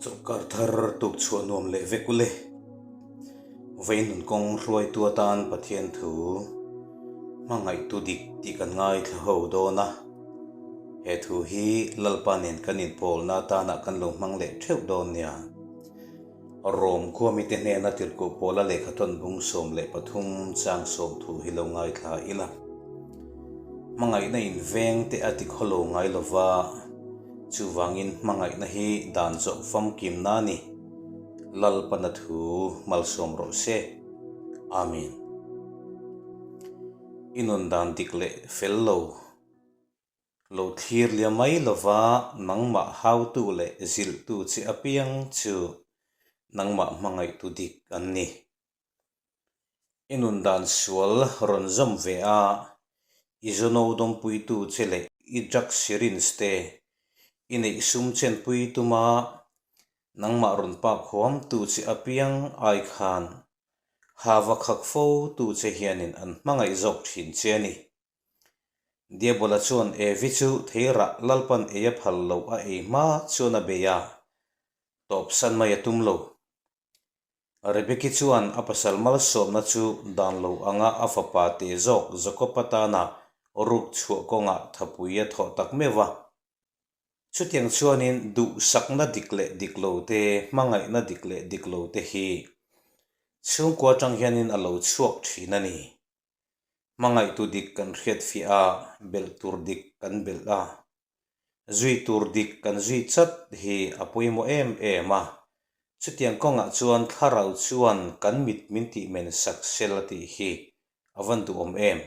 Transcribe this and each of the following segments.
Chawlhkar thar tuk chhuah nuam leh vek ule. Vei nun kawng hruaitu atan Pathian thu hmangaihtu dik tih kan ngaithla ho dawn a. He thu hi Lalpa nen kan inpawlna atana kan lo hmang leh theuh dawn nia. Rom khua mite hnena tirhkoh pawla lehkhathawn bung 13 chang 30 hi lo ngaithla ila. Hmangaihna in veng te a ti khawlo ngai lova, chuvangin hmangaihna hi dan zawh famkimna a ni. Lalpana thu malsawm rawh se. Amen. I nun dan dik leh fel lo. Lo thlir liam mai lova nangmah hautu leh zilhtu che apiang chu nangmah hmangaihtu dik an ni. I nun dan sual rawn zawm ve a, i zuno dawmpuitu che leh i drug syringe te i neih sum chenpui tuma nangmah rawn pak huamtu che apiang ai khan hava khak fo tu che hianin an hmangaih zawk thin che a ni. Diabola chuan Evi chu theirah Lalpan ei a phal loh a ei hma chuan a bei a, tawpsan mai a tum lo. Rebeki chuan a pasal malsawmna chu dan lo anga a fapa te zawk Jakob atana ruk chhuah kawngah thapui a thawh tak meuh a. Chutiang chuanin duhsakna dik leh dik lo te, hmangaihna dik leh dik lo te hi chhungkua atang hianin a lo chhuak thin a ni. Hmangaihtu dik kan hriat fiah a, belh tur dik kan belh a, zui tur dik kan zui chat hi a pawimawh em em a. Chutiang kawngah chuan thlarau chuan kan mit min tih men sak sel a tih hi a van duhawm em.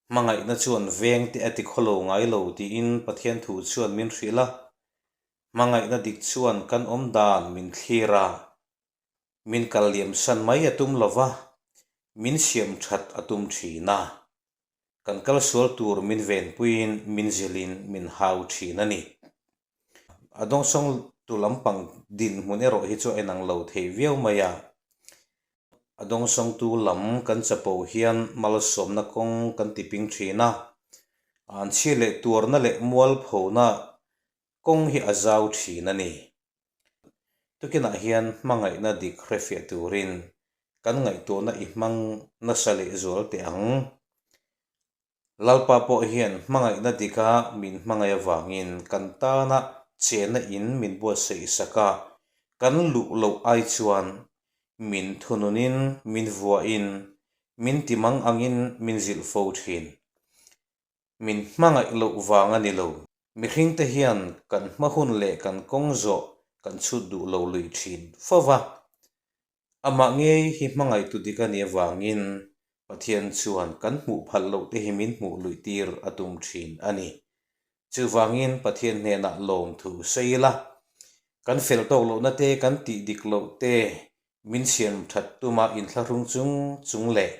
Hmangaihna chuan veng te a ti khawlo ngai lo tiin Pathian thu chuan min hrilh a. Hmangaihna dik chuan kan awm dan min thlir a, Min kal liam san mai a tum lo va, min siam that a tum thin a. Kan kal sual tur min venpuiin min zilhin min hau thin a ni. A dawngsawng tu lampang dinhmun erawh hi chu a inang lo thei viau mai a. A dawngsawngtu lam kan chapo hian malsawmna kawng kan tiping thin a. An chhia leh tuarna leh mualphona kawng hi a zau thin a ni. Tukinah hian hmangaihna dik hrefiah turin kan ngaihtuahna i hmang nasa leh zual teh ang. Lalpa pawh hian hmangaihna dika min hmangaih avangin kan tana chenna in min buatsaih sak a, kan luh loh ai chuan min thununin min vuahin min timang angin min zilh fo thin. Min hmangaih loh vang a ni lo. Mihringte hian kan hma hun leh kan kawng zawh kan chhut duh lo lui thin fo va. Amah ngei hi hmangaihtu dik a nih avangin Pathian chuan kan hmuh phalh loh te hi min hmuh luih tir a tum thin a ni. Chuvangin Pathian hnenah lawmthu sawi ila, kan fel tawk lohna te kan tih dik loh te min siam that tuma inthlahrung chung chung leh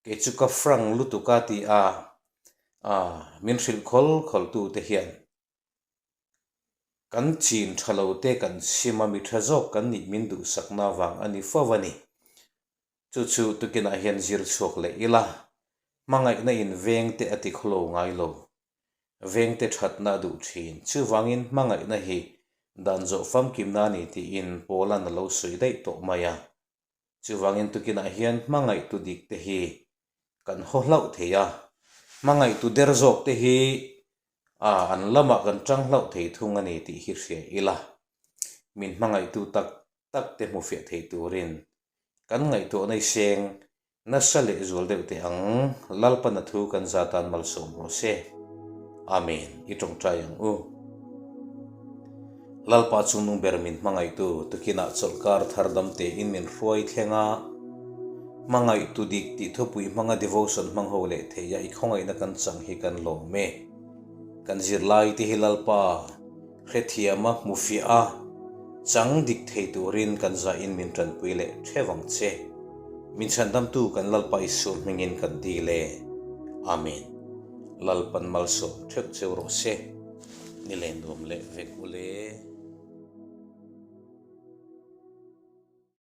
Kei chu ka frank lutuk a ti a, min hrilh khawl khawl tu te hian kan chin tha lo te kan chhim a, mi tha zawk kan nih min duhsakna vang a ni fo a ni. Chu chu tukinah hian zir chhuak leh ila, hmangaihna in veng te a ti khawlo ngai lo, veng te thatna a duh thin. Chuvangin hmangaihna hi dan zawh famkimna a ni tiin Paula'n a lo sawi daih tawh mai a. Chuvangin tukinah hian hmangaihtu dik te hi kan haw hlauh thei a, hmangaihtu der zawk te hi a an lamah kan tang hlauh thei thung a ni tih hi hria ila, min hmangaihtu tak tak te hmufiah thei turin kan ngaihtuahna i seng nasa leh zual deuh teh ang, Lalpana thu kan za tan malsawm rawh se. Amen. I tawngtai ang u. Lalpa chungnung ber min hmangaihtu tukinah chawlhkar thar dam tein min hruai thleng a, hmangaihtu dik tih thupui hmanga devotion hmang ho leh theia i khawngaihna kan chang hi kan lawm e. Kan zirlai te hi Lalpa hrethiama hmufiah a, chang dik thei turin kan zahin min tanpui leh theuh ang che. Min chhandamtu kan Lalpa Isua hmingin kan dil e. Amen. Lalpan malsawm theuh cheu rawh se. Ni len nuam leh vek ule.